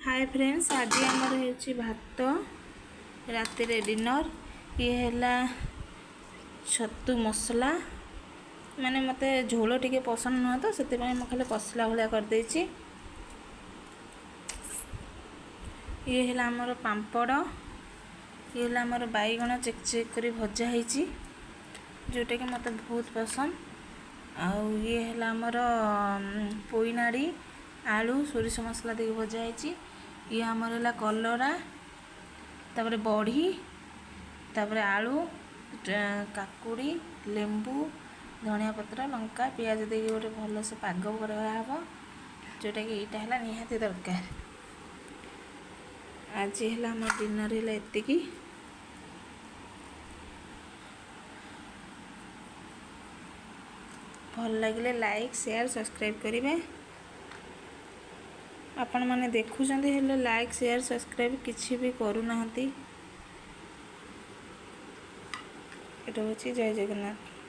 ହାଏ friends, ଆଜି ଆମର ହେଉଛି ଭାତ, ରାତିରେ ଡିନର୍। ଇଏ ହେଲା ଛତୁ ମସଲା। ମାନେ ମୋତେ ଝୋଳ ଟିକେ ପସନ୍ଦ ନୁହଁ ତ, ସେଥିପାଇଁ ମୁଁ ଖାଲି କଷିଲା ଭଳିଆ କରିଦେଇଛି। ଇଏ ହେଲା ଆମର ପାମ୍ପଡ଼। ଇଏ ହେଲା ଆମର ବାଇଗଣ ଚେକ୍ ଚେକ୍ କରି ଭଜା ହେଇଛି, ଯେଉଁଟାକି ମୋତେ ବହୁତ ପସନ୍ଦ। ଆଉ ଇଏ ହେଲା ଆମର ପୋଇନାଡ଼ି ଆଳୁ ସୋରିଷ ମସଲା ଦେଇକି ଭଜା ହେଇଛି। ଇଏ ଆମର ହେଲା କଲରା, ତାପରେ ବଢ଼ି, ତାପରେ ଆଳୁ, କାକୁଡ଼ି, ଲେମ୍ବୁ, ଧନିଆ ପତ୍ର, ଲଙ୍କା, ପିଆଜ ଦେଇକି ଗୋଟେ ଭଲସେ ପାଗ କରାହେବ, ଯେଉଁଟାକି ଏଇଟା ହେଲା ନିହାତି ଦରକାର। ଆଜି ହେଲା ଆମ ଡିନର୍ ହେଲା ଏତିକି। ଭଲ ଲାଗିଲେ ଲାଇକ୍, ସେୟାର, ସବସ୍କ୍ରାଇବ୍ କରିବେ। ଆପଣମାନେ ଦେଖୁଛନ୍ତି, ହେଲେ ଲାଇକ୍, ସେୟାର, ସବସ୍କ୍ରାଇବ୍ କିଛି ବି କରୁନାହାନ୍ତି। ରହୁଛି, ଜୟ ଜଗନ୍ନାଥ।